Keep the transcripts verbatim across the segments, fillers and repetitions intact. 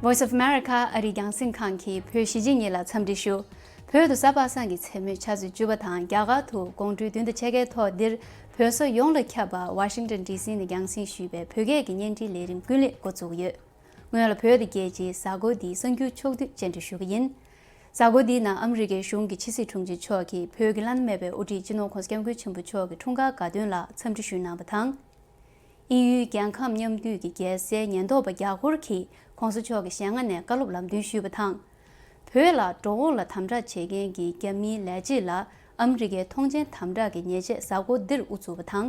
Voice of America ཨ་རིའི་རྒྱང་སྲིང་ཁང་གིས་བོད་གཞིས་བྱེས་གཉིས་ལ་འཚམས་འདྲི་ཞུ། བོད་དུ་གཟའ་པ་སངས་ཀྱི་མཚན་མོའི་ཆུ་ཚོད་བཅུ་པ་དང་རྒྱ་གར་དུ་དགོང་དྲོའི་བདུན་དང་ཕྱེད་ཀའི་ཐོག་འདིར་བོད་ས་ཡོངས་ལ་ཁྱབ་པ་ཝ་ཤིང་ཏོན་ཌི་སི་ནས་རྒྱང་སྲིང་ཞུས་པའི་བོད་སྐད་ཀྱི་བརྙན་འཕྲིན་ལས་རིམ་ཀུན་གླེང་འགོ་འཛུགས་ཡོད། སྔོན་ལ་བོད་དང་རྒྱལ་སྤྱིའི་གཟའ་འཁོར་འདིའི་གསར་འགྱུར་ཕྱོགས་བསྡུས་སྤྱན་འདྲེན་ཞུ་གི་ཡིན། གཟའ་འཁོར་འདིའི་ནང་ཨ་མི་རི་ཀའི་གཞུང་གི་ཕྱི་སྲིད་དྲུང་ཆེ་མཆོག་གིས་བོད་ཀྱི་བླ་ན་མེད་པའི་དབུ་ཁྲིད་སྤྱི་ནོར་༧གོང་ས་༧སྐྱབས་མགོན་ཆེན་པོ་མཆོག་གི་འཁྲུངས་སྐར་དགའ་སྟོན་ལ་འཚམས་འདྲི་ཞུས་གནང་བ་དང་། དབྱིན་ཡུལ་རྒྱལ་ཁམས་མཉམ་འདུས་ཀྱི་རྒྱལ་སའི་ཉེན་རྟོག་པ་རྒྱ་སྒོར་གྱིས་༧གོང་ས་མཆོག་གི་ཞལ་སྔ་ནས་བཀའ་སློབ་ལམ་སྟོན་ཞུས་པ་དང་། བོད་ལ་འགྲོ་འོང་ལ་དམ་དྲག་བྱེད་མཁན་གྱི་རྒྱ་མིའི་ལས་བྱེད་ལ་ཨ་མི་རི་ཀའི་ཐོངས་མཆན་དམ་དྲག་གི་ཉེས་ཆད་གཟའ་འཁོར་འདིར་དབུ་བཙུགས་པ་དང་།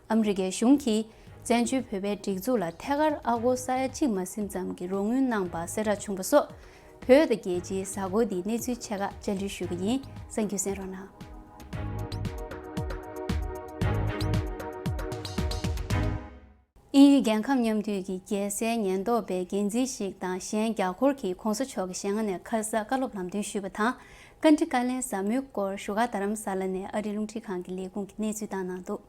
ཨ་མི་རི་ཀའི་གཞུང་གིས་བཙན་བྱོལ་བོད་པའི་སྒྲིག་འཛུགས་ལ་ཐད་ཀར་ཨ་སྒོར་ས་ཡ་གཅིག་མ་ཟིན་ཙམ་གྱི་རོགས་དངུལ་གནང་པ་གསལ་བསྒྲགས་བྱུང་བ་སོགས། བོད་དང་རྒྱལ་སྤྱིའི་གཟའ་འཁོར་འདིའི་གནས་ཚུལ་ཆེ་ཁག་སྤྱན་འབུལ་ཞུ་གི་ཡིན། གསན་རྒྱུ་གསན་རོགས་གནང་། དབྱིན་ཡུལ་རྒྱལ་ཁམས་མཉམ་འདུས་ཀྱི་རྒྱལ་སའི་ཉེན་རྟོག་པའི་འགན་འཛིན་ཞིག་དང་གཞན་རྒྱ་སྒོར་གྱིས་༧གོང་ས་མཆོག་གི་ཞལ་སྔ་ནས་ཁ་ས་བཀའ་སློབ་ལམ་སྟོན་ཞུས་པ་དང་། བཀའ་འདྲི་བཀའ་ལན་ཟབ་མོའི་སྐོར་བཞུགས་སྒར་རྡ་རམ་ས་ལ་ནས་ཨ་རིའི་རླུང་འཕྲིན་ཁང་གི་ལས་ཁུངས་ཀྱིས་གནས་ཚུལ་བཏང་གནང་འདུག།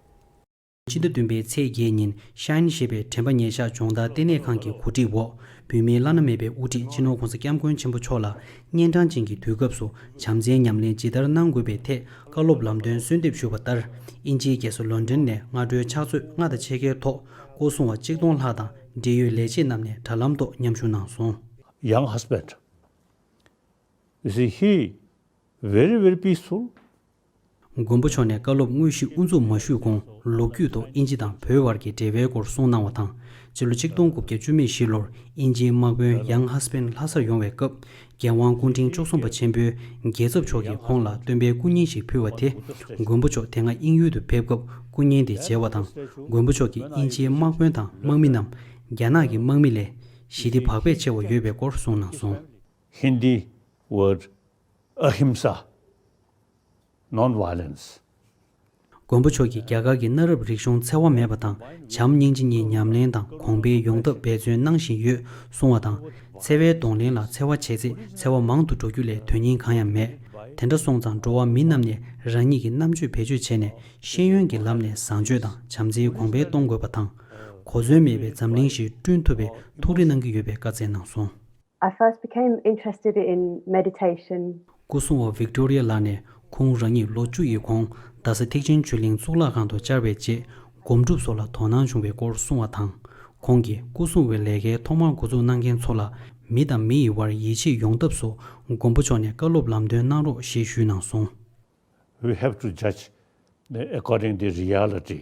ཕྱི་ཟླ་བདུན་པའི་ཚེས་བརྒྱད་ཉིན་ཤན་ཞེས་པའི་དྲན་པ་ཉེར་བཞག་སྦྱོང་བརྡར་ལྟེ་གནས་ཁང་གི་གོ་སྒྲིག་འོག་བོད་མིའི་བླ་ན་མེད་པའི་དབུ་ཁྲིད་སྤྱི་ནོར་༧གོང་ས་༧སྐྱབས་མགོན་ཆེན་པོ་མཆོག་ལ་གཉན་འཕྲང་ཅན་གྱི་དུས་སྐབས་སུ་བྱམས་བརྩེའི་ཉམས་ལེན་ཇི་ལྟར་གནང་དགོས་པའི་ཐད་བཀའ་སློབ་ལམ་སྟོན་གསོལ་འདེབས་ཞུས་པ་ལྟར། དབྱིན་ཇིའི་རྒྱལ་ས་ལོན་ཌོན་ནས་སྔ་དྲོའི་ཕྱག་ཚོད་ལྔ་དང་ཕྱེད་ཀའི་ཐོག་སྐུ་སྲུང་བ་གཅིག་སྟོང་ལྷག་དང་འབྲེལ་ཡོད་ལས་བྱེད་རྣམས་ནས་དྲ་ལམ་ཐོག་མཉམ་ཞུགས་གནང་སོང་། Young husband, you see, he very, very peaceful. མགོན་པོ་མཆོག་ནས་བཀའ་སློབ་དངོས་གཞི་དབུ་འཛུགས་མ་ཞུས་གོང་ལོ་རྒྱུས་ཐོག་དབྱིན་ཇི་དང་བོད་བར་གྱི་འབྲེལ་བའི་སྐོར་གསུངས་གནང་བ་དང་། སྤྱི་ལོ་ཆིག་སྟོང་དགུ་བརྒྱ་བཅུ་མེད་བཞི་ལོར་དབྱིན་ཇིའི་དམག་དཔོན་Young Husband ལྷ་སར་ཡོང་བའི་སྐབས་རྒྱལ་དབང་སྐུ་ཕྲེང་བཅུ་གསུམ་པ་ཆེན་པོས་རྒྱལ་ཚབ་མཆོག་གིས་ཁོང་ལ་སྟོན་པའི་སྐུ་བརྙན་ཞིག་ཕུལ་བ་དེ། མགོན་པོ་མཆོག་དེ་སྔ་དབྱིན་ཡུལ་དུ་ཕེབས་སྐབས་སྐུ་བརྙན་དེ་མཇལ་བ་དང་། མགོན་པོ་མཆོག་གིས་དབྱིན་ཇིའི་དམག་དཔོན་དང་དམག་མི་རྣམས་རྒྱ་ནག་གི་དམག་མི་ལས་ཞི་བདེ་བག་ཕེབས་ཆེ་བ་ཡོད་པའི་སྐོར་གསུངས་གནང་སོང་། Hindi word ahimsa, non-violence. མགོན་པོ་མཆོག་གིས་རྒྱ་གར་གྱི་གནའ་རབས་རིག་གཞུང་འཚེ་བ་མེད་པ་དང་བྱམས་སྙིང་རྗེ་གཉིས་ཉམས་ལེན་དང་གོང་འཕེལ་ཡོང་ཐབས་འབད་བརྩོན་གནང་བཞིན་ཡོད་གསུང་བ་དང་། འཚེ་བའི་གདོང་ལེན་ལ་འཚེ་བ་བྱས་ཚེ་འཚེ་བ་མང་དུ་འགྲོ་རྒྱུ་ལས་དོན་སྙིང་གང་ཡང་མེད། དེ་འདྲ་སོང་ཙང་འགྲོ་བ་མི་རྣམས་ནས་རང་ཉིད་ཀྱི་རྣམ་དཔྱོད་བེད་སྤྱོད་བྱས་ནས་ཤེས་ཡོན་གྱི་ལམ་ནས་བཟང་སྤྱོད་དང་བྱམས་བརྩེའི་གོང་འཕེལ་གཏོང་དགོས་པ་དང་། གོ་མཚོན་མེད་པའི་འཛམ་གླིང་ཞིག་བསྐྲུན་ཐུབ་པའི་ཐུགས་རེ་གནང་གི་ཡོད་པའི་བཀའ་སྩལ་གནང་སོང་། I first became interested in meditation. སྐུ་སྲུང་བ་Victoria ལགས་ནས་ཁོང་རང་ཉིད་ལོ་བཅུ་ཡི་གོང་རྡ་ས་ཐེག་ཆེན་ཆོས་གླིང་གཙུག་ལག་ཁང་དུ་བཅར་བའི་རྗེས་སྒོམ་སྒྲུབ་སོགས་ལ་དོ་སྣང་བྱུང་བའི་སྐོར་གསུངས་བ་དང་། ཁོང་གིས་སྐུ་སྲུང་བའི་ལས་ཀའི་ཐོག་མར་འགོ་འཛུགས་གནང་མཁན་ཚོ་ལ་མི་དང་མི་ཡི་བར་ཡིད་ཆེས་ཡོང་ཐབས་སུ་མགོན་པོ་མཆོག་ནས་བཀའ་སློབ་ལམ་སྟོན་གནང་རོགས་ཞེས་ཞུས་གནང་སོང་། We have to judge the, according the reality.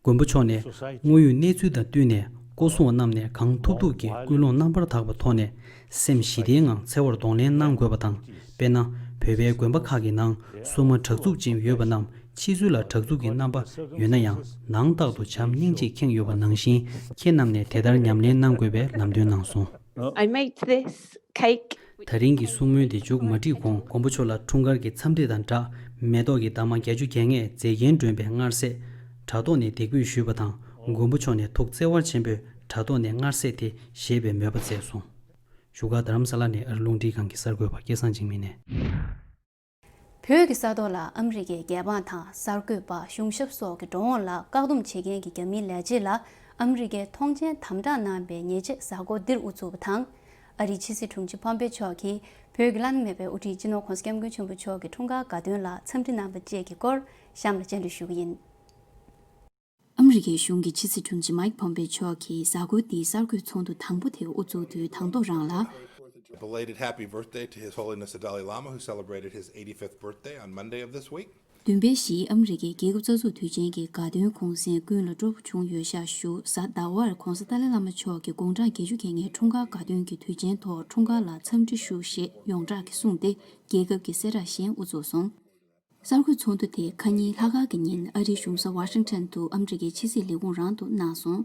མགོན་པོ་མཆོག་ནས་དངོས་ཡོད་གནས་ཚུལ་དང་བསྟུན་ནས་སྐུ་སྲུང་བ་རྣམས་ནས་གང་ཐུབ་ཐུབ་ཀྱིས་ཀུན་སློང་རྣམ་པར་དག་པའི་ཐོག་ནས་སེམས་ཞི་བདེའི་ངང་འཚེ་བར་གདོང་ལེན་གནང་དགོས་པ་དང་། དཔེར་ན། བོད་པའི་དགོན་པ་ཁག་གི་ནང་སྲུང་མ་དྲག་རྩུབ་ཅན་ཡོད་པ་རྣམས་ཕྱི་ཚུལ་ལ་དྲག་རྩུབ་ཀྱི་རྣམ་པ་ཡོད་ན་ཡང་ནང་རྟག་ཏུ་བྱམས་སྙིང་རྗེ་ཁེངས་ཡོད་པ་ནང་བཞིན་ཁྱེད་རྣམས་ནས་དེ་ལྟར་ཉམས་ལེན་གནང་དགོས་པའི་ལམ་སྟོན་གནང་སོང་། I made this cake. ད་རིང་གི་གསུང་མོལ་འདི་མཇུག་མ་སྒྲིལ་གོང་མགོན་པོ་མཆོག་ལ་འཁྲུངས་སྐར་གྱི་འཚམས་འདྲི་དང་སྦྲགས་མེ་ཏོག་གི་འདབ་མ་བརྒྱད་ཅུ་གྱ་ལྔས་མཛེས་རྒྱན་སྒྲོན་པའི་མངར་ཟས་དྲ་ཐོག་ནས་འདེགས་འབུལ་ཞུས་པ་དང་། མགོན་པོ་མཆོག་ནས་ཐུགས་བརྩེ་བ་ཆེན་པོས་དྲ་ཐོག་ནས་མངར་ཟས་དེ་བཞེས་པའི་མོས་པ་བསྩལ་སོང་། བཞུགས་སྒར་རྡ་རམ་ས་ལ་ནས་ཨ་རི་རླུང་འཕྲིན་ཁང་གི་གསར་འགོད་པ་སྐལ་བཟང་འཇིགས་མེད་ནས། བོད་ཀྱི་ས་ཐོག་ལ་ཨ་མི་རི་ཀའི་རྒྱལ་འབངས་དང་གསར་འགོད་པ་གཞུང་ཞབས་སོགས་ཀྱི་འགྲོ་འོང་ལ་བཀག་སྡོམ་བྱེད་མཁན་གྱི་རྒྱ་མིའི་ལས་བྱེད་ལ་ཨ་མི་རི་ཀས་ཐོངས་མཆན་དམ་དྲག་གནང་བའི་ཉེས་ཆད་གཟའ་འཁོར་འདིར་དབུ་བཙུགས་པ་དང་། ཨ་རིའི་ཕྱི་སྲིད་དྲུང་ཆེ་ཕོམ་པེ་མཆོག་གིས་བོད་ཀྱི་བླ་ན་མེད་པའི་དབུ་ཁྲིད་སྤྱི་ནོར་༧གོང་ས་༧སྐྱབས་མགོན་ཆེན་པོ་མཆོག་གི་འཁྲུངས་སྐར་དགའ་སྟོན་ལ་འཚམས་འདྲི་གནང་བ་བཅས་ཀྱི་སྐོར་གཤམ་ལ་སྤྱན་འབུལ་ཞུ་གི་ཡིན། ཨ་མི་རི་ཀའི་གཞུང་གི་ཕྱི་སྲིད་དྲུང་ཆེ་མཱིག་ཕོམ་པེ་མཆོག་གིས་གཟའ་འཁོར་འདིའི་གསར་འགོད་ཚོགས་འདུ་དང་པོ་དེ་དབུ་བཙུགས་དུས་དང་ཐོག་རང་ལ། Belated happy birthday to His Holiness the Dalai Lama, who celebrated his eighty-fifth birthday on Monday of this week. བདུན་པའི་བཞི་ཨ་མི་རི་ཀའི་རྒྱལ་ཁབ་རྩ་འཛུགས་དུས་ཆེན་གྱི་དགའ་སྟོན་གུང་སེང་ཀུན་ལ་སྤྲོ་པོ་བྱུང་ཡོད་ཤག་ཞུ། གཟའ་ཟླ་བར་༧གོང་ས་ཏཱ་ལའི་བླ་མ་མཆོག་གི་དགུང་གྲངས་བརྒྱད་ཅུ་གྱ་ལྔའི་འཁྲུངས་སྐར་དགའ་སྟོན་གྱི་དུས་ཆེན་ཐོག་འཁྲུངས་སྐར་ལ་འཚམས་འདྲི་ཞུ་ཞེས་ཡོངས་གྲགས་ཀྱིས་གསུངས་ཏེ་རྒྱལ་ཁབ་ཀྱི་གསལ་བསྒྲགས་གཞན་དབུ་བཙུགས་སོང་། གསར་འགོད་ཚོགས་འདུ་དེ་ཁ་ཉིན་ལྷག་དཀར་གྱི་ཉིན་ཨ་རིའི་གཞུང་ས་ཝ་ཤིང་ཊོན་དུ་ཨ་མི་རི་ཀའི་ཕྱི་སྲིད་ལས་ཁུངས་རང་དུ་གནང་སོང་།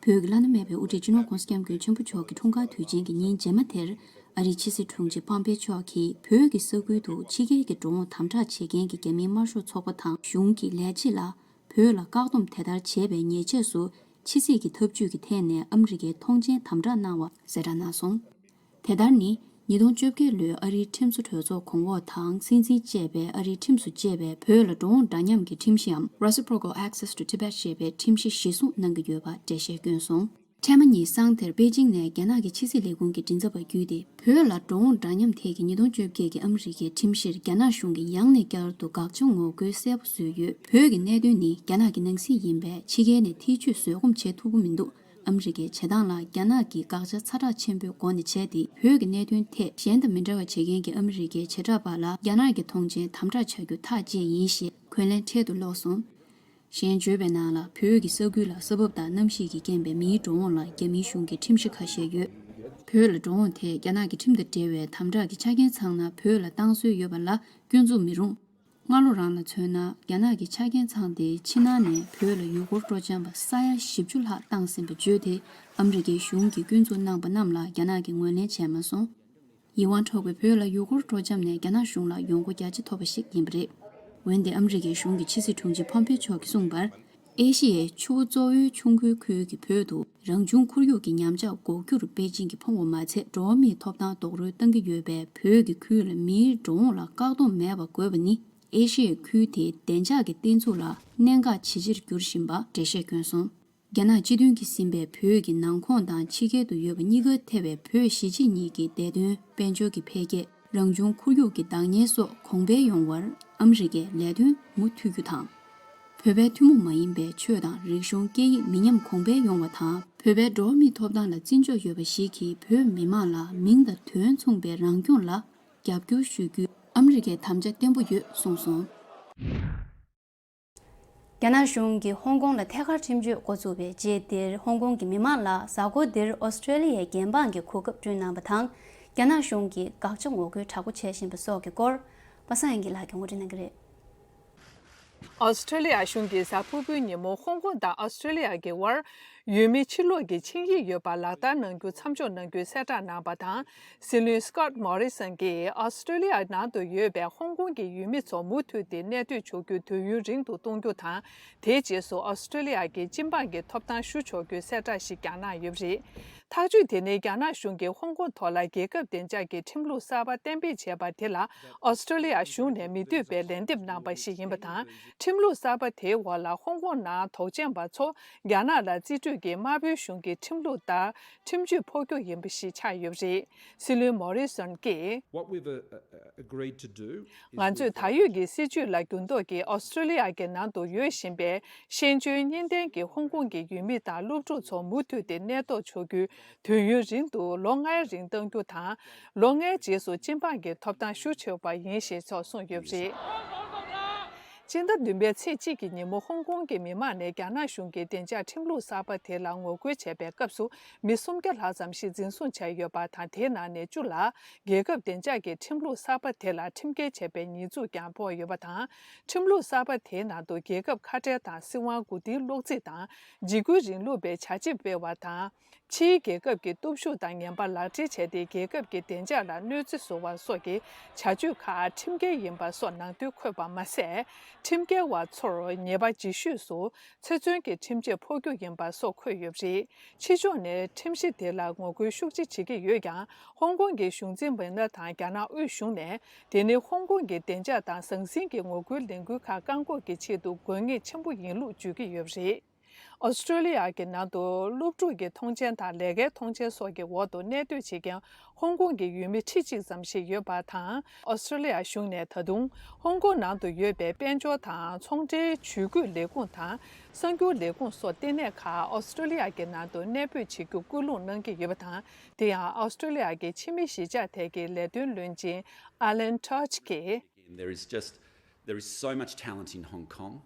བོད་ཀྱི་བླ་ན་མེད་པའི་དབུ་ཁྲིད་སྤྱི་ནོར་༧གོང་ས་༧སྐྱབས་མགོན་ཆེན་པོ་མཆོག་གི་འཁྲུངས་སྐར་དུས་ཆེན་གྱི་ཉིན་རྗེས་མ་དེར་ཨ་རིའི་ཕྱི་སྲིད་དྲུང་ཆེ་ཕོམ་པེ་མཆོག་གིས་བོད་ཀྱི་ས་ཁུལ་དུ་ཕྱི་རྒྱལ་གྱི་འགྲོ་འོང་དམ་དྲག་བྱེད་མཁན་གྱི་རྒྱ་མིའི་དམར་ཤོག་ཚོགས་པ་དང་གཞུང་གི་ལས་བྱེད་ལ་བོད་ལ་བཀག་སྡོམ་དེ་ལྟར་བྱས་པའི་ཉེས་ཆད་སུ་ཕྱི་སྲིད་ཀྱི་ཐབས་ཇུས་ཀྱི་ཐད་ནས་ཨ་མི་རི་ཀས་ཐོངས་མཆན་དམ་དྲག་གནང་བ་གསལ་བསྒྲགས་གནང་སོང་། དེ་ལྟར་ནི། ཉིས་སྟོང་བཅོ་བརྒྱད་ལོའི་ཨ་རིའི་ཁྲིམས་བཟོ་གྲོས་ཚོགས་གོང་འོག་དང་སྲིད་འཛིན་བཅས་པས་ཨ་རིའི་ཁྲིམས་སུ་བཅས་པའི་བོད་ལ་འགྲོ་འོང་འདྲ་མཉམ་གྱི་ཁྲིམས་གཞི་འམ་Reciprocal Access to Tibet ཞེས་པའི་ཁྲིམས་གཞི་གཞིར་བཟུང་གནང་གི་ཡོད་པ་འགྲེལ་བཤད་བསྐྱོན་སོང་། ཕྲད་མ་གཉིས་སང་དེར་པེ་ཅིང་ནས་རྒྱ་ནག་གི་ཕྱི་སྲིད་ལས་ཁུངས་ཀྱི་མགྲིན་ཚབ་པ་བརྒྱུད་དེ། བོད་ལ་འགྲོ་འོང་འདྲ་མཉམ་ཐད་ཀྱི་ཉིས་སྟོང་བཅོ་བརྒྱད་ཀྱི་ཨ་མི་རི་ཀའི་ཁྲིམས་གཞིར་རྒྱ་ནག་གཞུང་གིས་ཡང་ནས་བསྐྱར་དུ་དགག་བྱ་ངོ་རྒོལ་གསལ་པོ་བཟོས་ཡོད། བོད་ཀྱི་གནད་དོན་ནི་རྒྱ་ནག་གི་ནང་སྲིད་ཡིན་པས། ཕྱི་རྒྱལ་ནས་ཐེ་བྱུས་བཟོད་སྒོམ་བྱེད་ཐུབ་ཀྱི་མི་འདུག་ཨ་མི་རི་ཀའི་བྱེད་སྟངས་ལ་རྒྱ་ནག་གིས་དགག་བྱ་ཚ་དྲག་ཆེན་པོའི་སྒོ་ནས་བྱས་ཏེ། བོད་ཀྱི་གནད་དོན་ཐད་གཞན་དང་མི་འདྲ་བ་བྱེད་མཁན་གྱི་ཨ་མི་རི་ཀའི་བྱེ་བྲག་པ་ལ་རྒྱ་ནག་གི་མཐོང་མཆན་དམ་དྲག་བྱ་རྒྱུ་ཐག་བཅད་ཡིན་ཞེས་འཁོན་ལན་འཕྲལ་དུ་སློག་སོང་། གཞན་བརྗོད་པའི་ནང་ལ། བོད་ཀྱི་ས་ཁུལ་ལ་ས་བབ་དང་གནམ་གཤིས་ཀྱི་རྐྱེན་པས་མིའི་འགྲོ་འོང་ལ་རྒྱ་མིའི་གཞུང་གིས་ཁྲིམས་གཞི་ཁ་ཤས་ཡོད། བོད་ལ་འགྲོ་འོང་ཐད་རྒྱ་ནག་གི་ཁྲིམས་དང་འབྲེལ་བའི་དམ་དྲག་གི་ཆ་རྐྱེན་ཚང་ན་བོད་ལ་བཏང་སྲོལ་ཡོད་པ་ལ་སྐྱོན་འཛུགས་མི་རུང་། སྔ་ལོ་རང་ལ་མཚོན་ན། རྒྱ་ནག་གི་ཆ་རྐྱེན་ཚང་སྟེ་ཕྱི་ནང་ནས་བོད་ལ་ཡུལ་སྐོར་སྤྲོ་འཆམ་པ་ས་ཡ་བཞི་བཅུ་ལྷག་བཏང་ཟིན་པ་བརྗོད་དེ། ཨ་མི་རི་ཀའི་གཞུང་གིས་སྐྱོན་འཛུགས་གནང་པ་རྣམས་ལ་རྒྱ་ནག་གིས་ངོས་ལེན་བྱས་མ་སོང་། ཡིད་དབང་འཕྲོག་པའི་བོད་ལ་ཡུལ་སྐོར་སྤྲོ་འཆམ་ནས་རྒྱ་ནག་གཞུང་ལ་ཡོང་སྒོ་རྒྱ་ཆེ་ཐོབ་པ་ཞིག་ཡིན་པ་རེད། འོན་ཏེ་ཨ་མི་རི་ཀའི་གཞུང་གི་ཕྱི་སྲིད་དྲུང་ཆེ་ཕོམ་པེ་མཆོག་གིས་གསུངས་པར། ཨེ་ཤི་ཡའི་ཆུ་བོ་གཙོ་བོའི་ཆུ་འགོའི་ཁུལ་གྱི་བོད་དུ་རང་བྱུང་ཁོར་ཡུག་གི་ཉམས་ཆག་འགོག་རྒྱུར་པེ་ཅིང་གིས་ཕོངས་པ་མ་ཚད། འགྲོ་བ་མིའི་ཐོབ་ཐང་རྡོག་རོལ་གཏོང་གི་ཡོད་པས། བོད་ཀྱི་ཁུལ་ལ་མིའི་འགྲོ་འོང་ལ་བཀག་སྡོམ་མེད་པ་དགོས་པ་ནི། ཨེ་ཤི་ཡའི་ཁུལ་དེའི་བདེ་འཇགས་ཀྱི་བསྟན་ཚུགས་ལ་གནད་འགག་ཇེ་ཆེར་གྱུར་བཞིན་པ་འགྲེལ་བཤད་བསྐྱོན་སོང་། རྒྱ་ནག་སྤྱི་མཐུན་གྱིས་ཟིན་པའི་བོད་ཀྱི་ནང་ཁོངས་དང་ཕྱི་རྒྱལ་དུ་ཡོད་པ་གཉིས་ཀ་ཐེ་བའི་བོད་གཞིས་བྱེས་གཉིས་ཀྱི་བདེ་དོན། དཔལ་འབྱོར་གྱི་འཕེལ་རྒྱས། རང་བྱུང་ཁོར་ཡུག་གི་བདག་གཉེར་སོགས་གོང་འཕེལ་ཡོང་བར་ཨ་མི་རི་ཀས་ལས་དོན་མུ་མཐུད་རྒྱུ་དང་། བོད་པའི་ཐུན་མོང་མ་ཡིན་པའི་ཆོས་དང་རིག་གཞུང་སྐད་ཡིག་མི་ཉམས་གོང་འཕེལ་ཡོང་བ་དང་། བོད་པའི་འགྲོ་བ་མིའི་ཐོབ་ཐང་ལ་བརྩི་འཇོག་ཡོད་པ་ཞིག་གིས་བོད་མི་མང་ལ་མིང་དང་དོན་མཚུངས་པའི་རང་སྐྱོང་ལ་རྒྱབ་སྐྱོར་ཞུ་རྒྱུའི་ཨ་མི་རི་ཀའི་དམ་བཅའ་བརྟན་པོ་ཡོད་གསུངས་སོང་། རྒྱ་ནག་གཞུང་གིས་ཧོང་ཀོང་ལ་ཐད་ཀར་ཁྲིམས་གཅོད་འགོ་བཙུགས་པའི་རྗེས་འདིར། ཧོང་ཀོང་གི་མི་མང་ལ་གཟའ་འཁོར་འདིར་ཨོ་སི་ཀྲེ་ལི་ཡའི་འགན་འབངས་ཀྱིས་གོ་སྐབས་བསྐྲུན་གནང་བ་དང་། རྒྱ་ནག་གཞུང་གིས་དགག་བྱ་ངོ་རྒོལ་དྲག་པོ་བྱེད་བཞིན་པ་སོགས་ཀྱི་སྐོར། པ་སངས་དབྱངས་སྐྱིད་ལགས་ཀྱིས་ངོ་སྤྲོད་གནང་གི་རེད། ཨོ་སི་ཀྲེ་ལི་ཡ་གཞུང་གིས་གཟའ་ཕུར་བུའི་ཉིན་མོ་ཧོང་ཀོང་དང་ཨོ་སི་ཀྲེ་ལི་ཡ་གི་དབར། ཡུལ་མི་ཕྱིར་ལོག་གི་ཆིངས་ཡིག་ཡོད་པ་ལག་བསྟར་གནང་རྒྱུ་མཚམས་འཇོག་གནང་རྒྱུའི་གསལ་བསྒྲགས་གནང་བ་དང་། སྲིད་བློན་སི་ཀོད་མོ་རི་སོན་གྱིས་ཨོ་སི་ཀྲེ་ལི་ཡ་ནང་དུ་ཡོད་པའི་ཧོང་ཀོང་གི་ཡུལ་མི་ཚོ་མུ་མཐུད་དེ་གནས་སྡོད་བྱ་རྒྱུ་དུས་ཡུན་རིང་དུ་གཏོང་རྒྱུ་དང་། དེའི་རྗེས་སུ་ཨོ་སི་ཀྲེ་ལི་ཡ་གི་སྤྱི་འབངས་ཀྱི་ཐོབ་ཐང་ཞུ་ཆོག་རྒྱུའི་གསལ་བསྒྲགས་ཤིག་ཀྱང་གནང་ཡོད་པ་རེད། ཐག་གཅོད་དེ་ནི་རྒྱ་ནག་གཞུང་གིས་ཧོང་ཀོང་ཐོག་ལ་རྒྱལ་ཁབ་བདེ་འཇགས་ཀྱི་ཁྲིམས་ལུགས་གསར་པ་གཏན་འབེབས་བྱས་པ་དེ་ལ་ཨོ་སི་ཀྲེ་ལི་ཡ་གཞུང་ནས་མི་འདོད་པའི་ལན་འདེབས་གནང་པ་ཞིག་ཡིན་པ་དང་། ཁྲིམས་ལུགས་གསར་པ་དེའི་འོག་ལ་ཧོང་ཀོང་ནང་དོགས་ཅན་པ་ཚོ་རྒྱ་ནག་ལ་རྩིས་སྤྲོད་ཀྱིས་དམར་པོའི་གཞུང་གི་ཁྲིམས་ལུགས་ལྟར་ཁྲིམས་གཅོད་ཕོག་རྒྱུ་ཡིན་པ་ཞིག་ཆགས་ཡོད་པ་རེད། སྲིད་བློན་མོ་རི་སོན་གྱིས། What we've uh, uh, agreed to do is ང་ཚོས་ད་ཡོད་ཀྱི་སྲིད་བྱུས་ལ་འགྱུར་ལྡོག་གིས་ཨོ་སི་ཀྲེ་ལི་ཡ་གི་ནང་དུ་ཡོད་བཞིན་པའི་ཤེས་འཇོན་གཉིས་ལྡན་གྱི་ཧོང་ཀོང་གི་ཡུལ་མི་དང་སློབ་ཕྲུག་ཚོ་མུ་མཐུད་དེ་གནས་ཐོག་འཇོག་རྒྱུའི་དུས་ཡུན་རིང་དུ་ལོ་ལྔའི་རིང་གཏང་རྒྱུ་དང་། ལོ་ལྔའི་རྗེས་སུ་སྤྱི་འབངས་ཀྱི་ཐོབ་ཐང་ཞུ་ཆོག་པ་ཡིན་ཞེས་སོགས་གསུངས་ཡོད་པ་རེད། སྤྱི་ཟླ་བདུན་པའི་ཚེས་གཅིག་གི་ཉིན་མོ་ཧོང་ཀོང་གི་མི་མང་ནས་རྒྱ་ནག་གཞུང་གིས་བདེ་འཇགས་ཁྲིམས་ལུགས་གསར་པ་དེ་ལ་ངོ་རྒོལ་བྱས་པའི་སྐབས་སུ་མི་སུམ་བརྒྱ་ལྷག་ཙམ་ཞིག་འཛིན་བཟུང་བྱས་ཡོད་པ་དང་། དེའི་ནང་ནས་བཅུ་ལ་རྒྱལ་ཁབ་བདེ་འཇགས་ཀྱི་ཁྲིམས་ལུགས་གསར་པ་དེ་ལ་ཁྲིམས་འགལ་བྱས་པའི་ཉེས་འཛུགས་ཀྱང་ཕོག་ཡོད་པ་དང་། ཁྲིམས་ལུགས་གསར་པ་དེའི་ནང་དུ་རྒྱལ་ཁབ་ཁ་བྲལ་དང་། སྲིད་དབང་མགོ་རྟིང་སློག་རྩིས་དང་། འཇིགས་སྐུལ་རིང་ལུགས་པའི་བྱ་བྱེད་སྤེལ་བ་དང་། ཕྱིའི་རྒྱལ་ཁབ་ཀྱི་སྟོབས་ཤུགས་དང་ངན་པ་ལག་སྦྲེལ་བྱས་ཏེ། རྒྱལ་ཁབ་ཀྱི་བདེ་འཇགས་ལ་གནོད་འཚེ་བཟོ་བ་སོགས་ཀྱི་བྱ་སྤྱོད་ཁག་ཁྲིམས་འགལ་ཡིན་པ་སོགས་ནང་དོན་འཁོད་པ་མ་ཟད། ཁྲིམས་འགལ་བ་ཚོར་ཉེས་པ་ལྗིད་ཤོས་སུ་ཚེ་བཙོན་གྱི་ཁྲིམས་ཆད་ཕོག་རྒྱུ་ཡིན་པ་སོགས་འཁོད་ཡོད་པ་རེད། ཕྱི་ཕྱོགས་ནས་ཁྲིམས་གཞི་དེ་ལ་ངོ་རྒོལ་ཤུགས་ཆེ་བྱེད་ཀྱི་ཡོད་ཀྱང་། ཧོང་ཀོང་གི་གཞུང་འཛིན་མི་སྣ་དང་རྒྱ་ནག་དབུས་གཞུང་ནས་དེ་ནི་ཧོང་ཀོང་གི་བདེ་འཇགས་དང་ཟང་ཟིང་གི་ངོ་རྒོལ་ལས་འགུལ་ཁག་བཀག་འགོག་གི་ཆེད་དུ་དགོས་ངེས་ཆེན་པོ་ཡིན་ལུགས་བརྗོད་ཀྱི་ཡོད་པ་རེད། ཨོ་སི་ཀྲོ་ལི་ཡ་གི་ནང་དུ་སློབ་ཕྲུག་གི་མཐོང་མཆན་དང་ལས་ཀའི་མཐོང་མཆན་སོགས་ཀྱི་འོག་ཏུ་གནས་སྡོད་བྱེད་མཁན་ཧོང་ཀོང་གི་ཡུལ་མི་ཁྲི་གཅིག་ཙམ་ཞིག་ཡོད་པ་དང་། ཨོ་སི་ཀྲོ་ལི་ཡ་གཞུང་ནས་ད་དུང་ཧོང་ཀོང་ནང་དུ་ཡོད་པའི་དཔལ་འབྱོར་དང་ཚོང་འབྲེལ་ཇུས་འགོད་ལས་ཁུངས་དང་གསར་འགྱུར་ལས་ཁུངས་སོགས་ལྟེ་གནས་ཁག་ཨོ་སི་ཀྲོ་ལི་ཡ་གི་ནང་དུ་གནས་སྤོས་བྱེད་རྒྱུ་སྐུལ་སློང་གནང་གི་ཡོད་པ་དང་། དེ་ཡང་ཨོ་སི་ཀྲོ་ལི་ཡ་གི་ཕྱི་མི་གཞིས་ཆགས་ཐད་ཀྱི་ལས་དོན་བློན་ཆེན་ཨ་ལན་ཊོ་ཆི་གིས། There is just, there is so much talent in Hong Kong.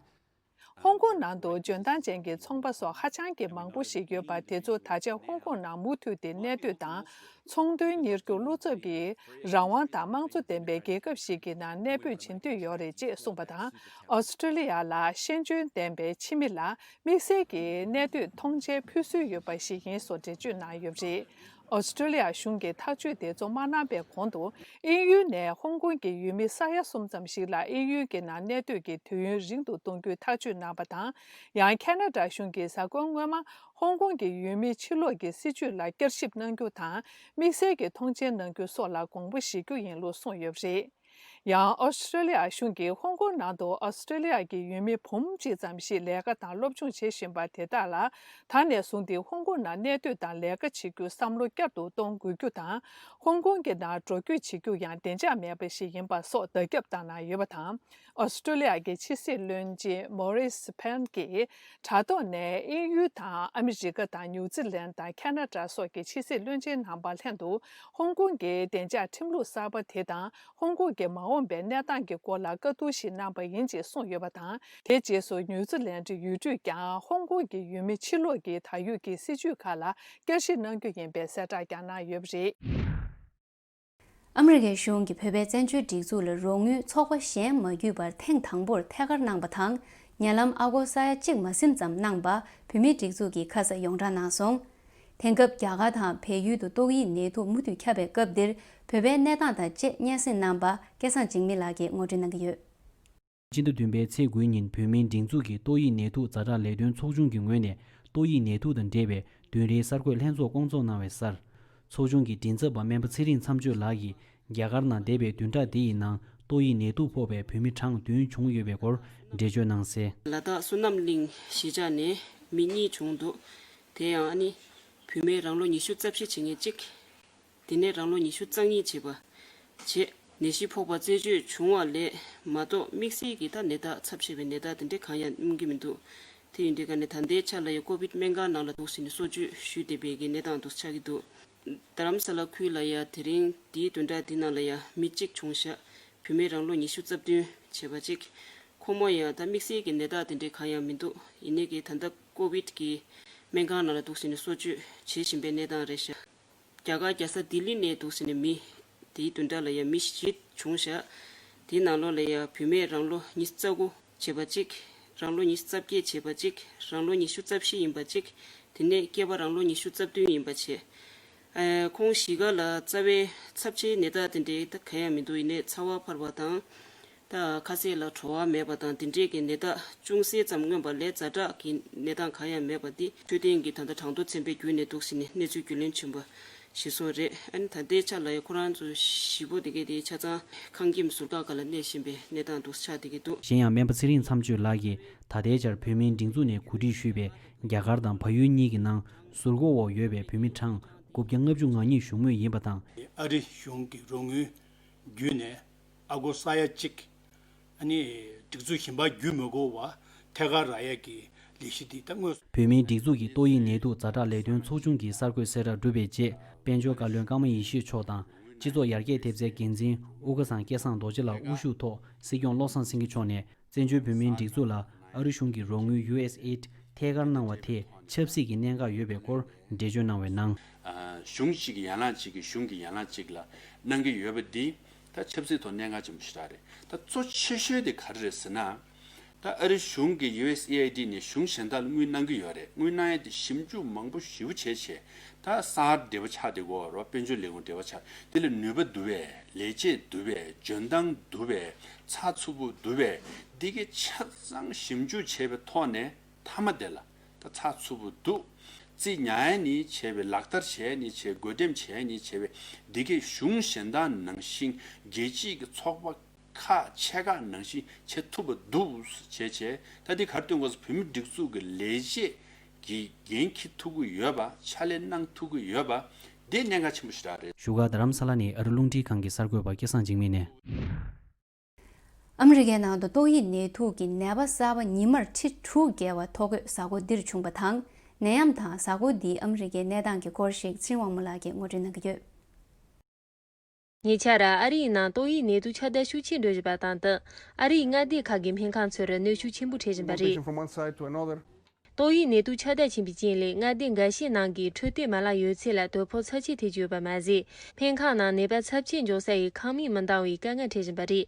ཧོང་ཀོང་ནང་དུ་འཇོན་ཐང་ཅན་གྱི་ཚོང་པ་སོགས་ཧ་ཅང་གི་མང་པོ་ཞིག་ཡོད་པ་དེ་ཚོ་ད་ཆ་ཧོང་ཀོང་ནང་མུ་མཐུད་དེ་གནས་སྡོད་དང་ཚོང་དོན་གཉེར་རྒྱུ་བློ་འཚབ་ཀྱི་རང་དབང་དང་དམངས་གཙོ་ལྡན་པའི་རྒྱལ་ཁབ་ཞིག་གི་ནང་གནས་སྤོས་བྱེད་འདོད་ཡོད་རེད་ཅེས་གསུངས་པ་དང་། ཨོ་སི་ཀྲོ་ལི་ཡ་ལ་ཤེས་འཇོན་ལྡན་པའི་ཕྱི་མི་ལ་དམིགས་བསལ་གྱི་གནས་སྡོད་མཐོང་མཆན་ཕུལ་སྲོལ་ཡོད་པ་ཞིག་ཡིན་སོགས་འགྲེལ་བརྗོད་གནང་ཡོད་པ་རེད། ཨོ་སི་ཀྲོ་ལི་ཡ་གཞུང་གིས་ཐག་གཅོད་དེ་ཚོ་མ་གནང་པའི་གོང་དུ། དབྱིན་ཡུལ་ནས་ཧོང་ཀོང་གི་ཡུལ་མི་ས་ཡ་གསུམ་ཙམ་ཞིག་ལ་དབྱིན་ཡུལ་གྱི་ནང་གནས་སྡོད་ཀྱི་དུས་ཡུན་རིང་དུ་གཏོང་རྒྱུའི་ཐག་གཅོད་གནང་བ་དང་། ཡང་ཁེ་ན་ཌ་གཞུང་གིས་གཟའ་འཁོར་སྔོན་མ་ཧོང་ཀོང་གི་ཡུལ་མིའི་ཕྱིར་ལོག་གི་སྲིད་བྱུས་ལ་བསྐྱར་ཞིབ་གནང་རྒྱུ་དང་། དམིགས་བསལ་གྱི་མཐོང་མཆན་གནང་རྒྱུ་སོགས་ལ་དགོངས་པ་བཞེས་རྒྱུ་ཡིན་ལུགས་གསུངས་ཡོད་པ་རེད། ཡང་ཨོ་སི་ཀྲོ་ལི་ཡ་གཞུང་གིས་ཧོང་ཀོང་ནང་དུ་ཨོ་སི་ཀྲོ་ལི་ཡ་གི་ཡུལ་མི་འབུམ་གཅིག་ཙམ་ཞིག་ལས་ཀ་དང་སློབ་སྦྱོང་བྱེད་བཞིན་པ་དེ་དག་ལ། ད་ནས་བཟུང་སྟེ་ཧོང་ཀོང་ནང་གནས་སྡོད་དང་ལས་ཀ་བྱེད་རྒྱུའི་བསམ་བློ་བསྐྱར་དུ་གཏོང་དགོས་རྒྱུ་དང་། ཧོང་ཀོང་གི་ནང་འགྲོ་སྐྱོད་བྱེད་རྒྱུ་ཡང་བདེ་འཇགས་མེད་པ་ཞིག་ཡིན་པ་སོགས་བརྡ་ཁྱབ་བཏང་གནང་ཡོད་པ་དང་། ཨོ་སི་ཀྲོ་ལི་ཡ་གི་ཕྱི་སྲིད་བློན་ཆེན་མོ་རིས་ཕན་གྱིས་དྲ་ཐོག་ནས་དབྱིན་ཡུལ་དང་ཨ་མི་རི་ཀ་དང་ནིའུ་ཛི་ལན་དང་ཁེ་ན་ཌ་སོགས་ཀྱི་ཕྱི་སྲིད་བློན་ཆེན་རྣམ་པ་ལྷན་དུ་ཧོང་ཀོང་གི་བདེ་འཇགས་ཁྲིམས་ལུགས་གསར་པ་དེ་དང་། ཧོང་ཀོང་གི་མ་འོངས་པའི་གནས་སྟངས་ཀྱི་སྐོར་ལ་བཀའ་བསྡུར་ཞིག་གནང་པ་ཡིན་ཅེས་གསུངས་ཡོད་པ་དང་། དེའི་རྗེས་སུ་ནིའུ་ཛི་ལན་ཌི་ཡུལ་གྲུས་ཀྱང་ཧོང་ཀོང་གི་ཡུལ་མི་ཕྱིར་ལོག་གི་ད་ཡོད་ཀྱི་སྲིད་བྱུས་ཁག་ལ་བསྐྱར་ཞིབ་གནང་རྒྱུ་ཡིན་པའི་གསལ་བསྒྲགས་ཀྱང་གནང་ཡོད་པ་རེད། ཨ་མི་རི་ཀའི་གཞུང་གིས་བོད་པའི་བཙན་བྱོལ་སྒྲིག་འཛུགས་ལ་རོགས་དངུལ་ཚོགས་པ་གཞན་མ་བརྒྱུད་པར་ཐེངས་དང་པོར་ཐད་ཀར་གནང་པ་དང་། ཉེ་ལམ་ཨ་སྒོར་ས་ཡ་གཅིག་མ་ཟིན་ཙམ་གནང་པ་བོད་མིའི་སྒྲིག་འཛུགས་ཀྱིས་ཁ་ས་ཡོངས་གྲགས་གནང་སོང་། དེང་སྐབས་རྒྱ་གར་དང་བལ་ཡུལ་དུ་ཏོག་དབྱིབས་ནད་དུག་མུ་མཐུད་ཁྱབ་པའི་སྐབས་འདིར་བོད་པའི་གནས་སྟངས་དང་བཅས་སྙན་སེང་གནང་པ་སྐལ་བཟང་འཇིགས་མེད་ལགས་ཀྱིས་ངོ་སྤྲོད་གནང་གི་ཡོད། སྤྱི་ཟླ་བདུན་པའི་ཚེས་དགུའི་ཉིན་བོད་མིའི་སྒྲིག་འཛུགས་ཀྱི་ཏོག་དབྱིབས་ནད་དུག་ཛ་དྲག་ལས་དོན་ཚོགས་ཆུང་གི་ངོས་ནས་ཏོག་དབྱིབས་ནད་དུག་དང་འབྲེལ་བའི་བདུན་རེའི་གསར་འགོད་ལྷན་ཚོགས་བསྐོང་ཚོགས་གནང་བའི་སར། ཚོགས་ཆུང་གི་མགྲིན་ཚབ་པ་སྨན་པ་ཚེ་རིང་མཚམས་གཅོད་ལགས་ཀྱིས་རྒྱ་གར་ནང་འདས་པའི་བདུན་ཕྲག་འདི་ཡི་ནང་ཏོག་དབྱིབས་ནད་དུག་ཕོག་པའི་བོད་མི་གྲངས་བདུན་བྱུང་ཡོད་པའི་སྐོར་འགྲེལ་བརྗོད་གནང་གསལ། ལ་དྭགས་བསོད་ནམས་གླིང་གཞིས་ཆགས་ནས་མི་གཉིས་བྱུང་འདུག་དེ་ཡང་ཨ་ནི་བུད་མེད་རང་ལོ་ཉི་ཤུ་རྩ་བཞི་བྱེད་མཁན་གཅིག་དེ་ནས་རང་ལོ་ཉི་ཤུ་རྩ་གཉིས་བྱས་པ། བྱས། ནད་གཞི་ཕོག་པ་རྩད་གཅོད་བྱུང་བ་ལས་མ་གཏོགས་དམིགས་བསལ་གྱི་ད་ནད་རྟགས་ཚབས་ཆེ་བའི་ནད་རྟགས་དེ་འདྲ་གང་ཡང་སྨིན་གྱི་མི་འདུག་དེ་ཡིན་དུས་ཀ་ནས་ད་ལྟའི་ཆ་ལ་ཡང་ཀོ་བིད་སྨན་ཁང་ནང་ལ་འདུག་ཟེར་ནས་གསོ་བཅོས་ཞུས་བསྡད་པའི་གི་གནས་སྟངས་འདུག་ཆགས་ཀྱི་འདུག་རྡ་རམ་ས་ལ་ཁུལ་ལ་ཡང་དེ་རིང་འདིའི་བདུན་ཕྲག་འདི་ནང་ལ་ཡང་མི་གཅིག་བྱུང་ཤག་བུད་མེད་རང་ལོ་ཉི་ཤུ་རྩ་བདུན་བྱས་པ་གཅིག་ཁོ་མོ་ཡང་ད་དམིགས་བསལ་གྱི་ནད་རྟགས་དེ་འདྲ་གང་ཡང་མི་འདུག་ཡིན་ནའི་གི་ད་ལྟ་ཀོ་བིད་ཀྱི་སྨན་ཁང་ནང་ལ་འདུག་ཟེར་ནས་གསོ་བཅོས་བྱེད་བཞིན་པའི་གནས་སྟངས་རེད་ཤག་རྒྱ་གར་རྒྱལ་ས་ལྡི་ལི་ནས་འདུག་ཟེར་ནས་མི་དེའི་བདུན་ཕྲག་ལ་ཡང་མི་བཞི་བྱུང་ཤག་དེའི་ནང་ལོགས་ལ་ཡང་བུད་མེད་རང་ལོ་ཉི་ཤུ་རྩ་དགུ་བྱས་པ་གཅིག་རང་ལོ་ཉི་ཤུ་རྩ་བརྒྱད་བྱས་པ་གཅིག་རང་ལོ་ཉི་ཤུ་རྩ་བཞི་ཡིན་པ་གཅིག་དེ་ནས་སྐྱེས་པ་རང་ལོ་ཉི་ཤུ་རྩ་བདུན་ཡིན་པ་བྱས། ཨ། ཁོང་བཞི་ག་ལ་རྩ་བའི་ཚབས་ཆེའི་ནད་རྟགས་དེ་འདྲའི་ད་གང་ཡང་མི་འདུག་ཡིན་ནའི་ཚ་བ་འཕར་བ་དང་། ད་ཁ་ཟས་ལ་བྲོ་བ་མེད་པ་དང་དེ་འདྲས་ཀྱི་ནད་རྟགས་ཅུང་ཟད་ཙམ་མངོན་པ་ལས་ཛ་དྲག་གི་གནས་སྟངས་གང་ཡང་མེད་པ་འདི་འཕྲོད་བསྟེན་གྱི་ད་ལྟ་གྲངས་ཐོ་ཚན་པའི་བརྒྱུད་ནས་འདུག་ཟེར་ནས་གནས་ཚུལ་རྒྱུས་ལོན་བྱུང་བ་ཞིག་སོགས་རེད། ཨ་ནི་ད་ལྟའི་ཆ་ལ་ཡང་ཁོ་རང་ཚོ་བཞི་པོ་དེ་གའི་དེའི་ཆ་ཚང་ཁང་ཁྱིམ་ཟུར་བཀག་སྒང་ལ་གནས་བཞིན་པའི་གནས་སྟངས་འདུག་ཆགས་བསྡད་ཀྱི་འདུག་གཞན་ཡང་སྨན་པ་ཚེ་རིང་མཚམས་གཅོད་ལགས་ཀྱིས་ད་ལྟའི་ཆར་བོད་མིའི་སྒྲིག་འཛུགས་ནས་གོ་སྒྲིག་ཞུས་པའི་རྒྱ་གར་དང་བལ་ཡུལ་གཉིས་ཀྱི་ནང་ཟུར་འགོག་འོག་ཡོད་པའི་བོད་མི་གྲངས་དགུ་བརྒྱ་ལྔ་བཅུ་ང་གཉིས་བཞུགས་མུས་ཡིན་པ་དང་། ཨ་རི་གཞུང་གི་རོགས་དངུལ་བརྒྱུད་ནས། ཨ་སྒོར་ས་ཡ་གཅིག་ཨ་ནི་སྒྲིག་འཛུགས་གཞན་པ་བརྒྱུད་མི་དགོས་པ་ཐད་ཀར་རག་ཡས་ཀྱི་ལས་གཞི་འདི་ད་དངོས་སུ། བོད་མིའི་སྒྲིག་འཛུགས་ཀྱི་ཏོག་དབྱིབས་ནད་དུག་ཛ་དྲག་ལས་དོན་ཚོགས་ཆུང་གི་གསར་འགོད་གསལ་བསྒྲགས་གྲུབ་པའི་རྗེས་དཔལ་འབྱོར་བཀའ་བློན་ཀརྨ་ཡེ་ཤེས་མཆོག་དང་སྤྱི་ཚོགས་ཡར་རྒྱས་ཐེབས་རྩའི་འགན་འཛིན་དབུ་དཀར་ཚང་སྐལ་བཟང་རྡོ་རྗེ་ལགས་དབུ་བཞུགས་ཐོག་སྲིད་སྐྱོང་བློ་བཟང་སེང་གེ་མཆོག་ནས་བཙན་བྱོལ་བོད་མིའི་སྒྲིག་འཛུགས་ལ་ཨ་རི་གཞུང་གི་རོགས་དངུལ་ཡུ་ཨེས་ཨེ་ཌི་ཐད་ཀར་གནང་བ་དེས་ཆབ་སྲིད་ཀྱི་གནད་འགག་ཡོད་པའི་སྐོར་འགྲེལ་བརྗོད་གནང་བའི་ནང་། གཞུང་གཅིག་གི་ཡན་ལག་གཅིག་གིས་གཞུང་གི་ཡན་ལག་གཅིག་ལ་གནང་གི་ཡོད་པ་འདི་ད་ཆབ་སྲིད་ཐོག་གནད་འགག་ཆེན་པོ་ཞེ་དྲག་རེད། ད་གཙོ་ཆེ་ཤོས་དེ་ག་རེ་རེད་ཟེར་ན། ད་ཨ་རི་གཞུང་གི་ཡུ་ཨེས་ཨེ་ཨའི་ཌི་ནས་གཞུང་གཞན་དག་ལ་དངུལ་གནང་གི་ཡོད་རེད། དངུལ་གནང་ཡས་དེ་ཞིབ་འཇུག་མང་པོ་ཞེ་པོ་བྱས་བྱས་ད་གསར་བ་འབྲེལ་བ་ཆགས་བསྡད་ཀྱི་ཡོད་རེད། དཔལ་འབྱོར་ལས་ཁུངས་འབྲེལ་བ་ཆགས། དེ་ལ་ནུས་པ་འདུག་པས། ལས་བྱེད་འདུག་པས། འཇོན་ཐང་འདུག་པས། ཚགས་ཚུད་པོ་འདུག་པས། འདི་གའི་ཆ་ཚང་ཞིབ་འཇུག་བྱས་པའི་ཐོག་ནས། མཐའ་མ་དེ་ལ་ད་ཚགས་ཚུད་པོ་འདུག་རྩིས་ཉར་ཡས་ནས་བྱས་པའི། ལག་བསྟར་བྱས་ནས་བྱས། བགོ་འགྲེམས་བྱས་ནས་བྱས་པའི་འདི་གའི་གཞུང་གཞན་དག་ནང་བཞིན་རྒྱལ་སྤྱིའི་གི་ཚོགས་པ་ཁག་ཆེ་ཁག་ནང་བཞིན་བྱེད་ཐུབ་པ་འདུག་བྱས་བྱས། ད་འདི་ག་རེ་སྟོན་དགོས་ཟེར། བོད་མི་སྒྲིག་འཛུགས་ཀྱི་ལས་བྱེད་ཀྱི་འགན་འཁྱེར་ཐུབ་ཀྱི་ཡོད་པ། ཕྱག་ལས་གནང་ཐུབ་ཀྱི་ཡོད་པ་འདི་གནད་འགག་ཆེན་པོ་ཞེ་དྲག་རེད། བཞུགས་སྒར་རྡ་རམ་ས་ལ་ནས་ཨ་རི་རླུང་འཕྲིན་ཁང་གི་གསར་འགོད་པ་སྐལ་བཟང་འཇིགས་མེད་ནས། ཨ་མི་རི་ཀའི་ནང་དུ་ཏོག་དབྱིབས་ནད་དུག་གི་ནད་པ་གསར་པ་ཉི་མར་ཁྲི་དྲུག་བརྒལ་བ་ཐོ་འགོད་གཟའ་འཁོར་འདིར་བྱུང་པ་དང་། ནད་ཡམས་དང་གཟའ་འཁོར་འདིའི་ཨ་མི་རི་ཀའི་གནས་སྟངས་ཀྱི་སྐོར་ཞིག་ཚེ་རིང་དབང་མོ་ལགས་ཀྱིས་ངོ་སྤྲོད་གནང་གི་ཡོད། ཉེ་ཆར་ཨ་རིའི་ནང་ཏོག་དབྱིབས་ནད་དུག་ཁྱབ་གདལ་ཤུགས་ཆེ་འགྲོ་བཞིན་པ་དང་བསྟུན། ཨ་རིའི་མངའ་སྡེ་ཁག་གི་སྨན་ཁང་ཚོར་གནོན་ཤུགས་ཆེན་པོ་འཕྲད་བཞིན་པ་རེད། From one side to another. ཏོག་དབྱིབས་ནད་དུག་ཁྱབ་གདལ་ཕྱིན་པའི་རྐྱེན་ལས་མངའ་སྡེ་འགའ་ཤས་ནང་གི་འཕྲོད་བསྟེན་མ་ལག་ཡོད་ཚད་ལ་དོ་ཕོག་ཚབས་ཆེ་ཐེབས་ཀྱི་ཡོད་པ་མ་ཟད། སྨན་ཁང་ནང་ནད་པ་ཚབས་ཆེ་འབྱུང་ས་ཡི་ཁང་མིག་མི་འདང་བའི་དཀའ་ངལ་འཕྲད་བཞིན་པ་རེད།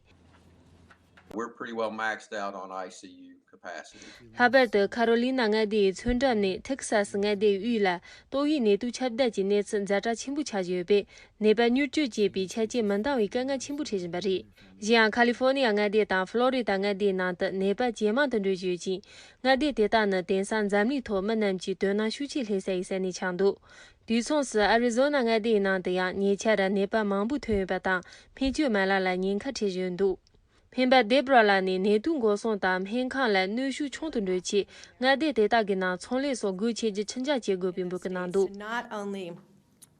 We're pretty well maxed out on I C U. ལྷག་པར་དུ་ཁ་རོ་ལི་ན་མངའ་སྡེ་ཡི་མཚོ་འགྲམ་ནས་ཐེག་སཱ་སི་མངའ་སྡེའི་དབུས་ལ་ཏོག་དབྱིབས་ནད་དུག་ཁྱབ་གདལ་གྱི་གནས་ཚུལ་ཛ་དྲག་ཆེན་པོ་ཆགས་བཞིན་ཡོད་པས། ནད་པ་མྱུར་སྐྱོབ་བྱེད་པའི་ཆ་རྐྱེན་མི་འདང་བའི་དཀའ་ངལ་ཆེན་པོ་འཕྲད་བཞིན་པ་རེད། གཞན་ཡང་ཁ་ལི་ཧྥོ་ནི་ཡ་མངའ་སྡེ་དང་ཧྥ་ལོ་རི་ད་མངའ་སྡེའི་ནང་དུ་ནད་པ་ཇེ་མང་དུ་འགྲོ་བཞིན་ཡོད་ཅིང་། མངའ་སྡེ་དེ་དག་ནི་དེང་སང་འཛམ་གླིང་ཐོག་མི་རྣམས་ཀྱིས་དོ་སྣང་ཤུགས་ཆེ་སླེབས་ས་ཡི་ས་གནས་ཆགས་འདུག་དུས་མཚུངས་སུ་ཨ་རི་ཛོ་ན་མངའ་སྡེའི་ནང་དུ་ཡང་ཉེ་ཆར་ནད་པ་མང་པོ་ཐོན་ཡོད་པ་དང་། སྨན་བཅོས་མ་ལག་ལ་ཉེན་ཁ་འཕྲད་བཞིན་འདུག་སྨན་པ་ཌེབ་ར་ལགས་ནི་ནད་དུག་འགོག་སྲུང་དང་སྨན་ཁང་ལ་གནོན་ཤུགས་ཆུང་དུ་འགྲོ་ཆེད། མངའ་སྡེ་དེ་དག་གི་ནང་ཚོང་ལས་སོགས་སྒོ་ཕྱེ་རྒྱུ་ཆུང་ཙག་བྱེད་དགོས་པའི་འབོད་སྐུལ་གནང་འདུག Not only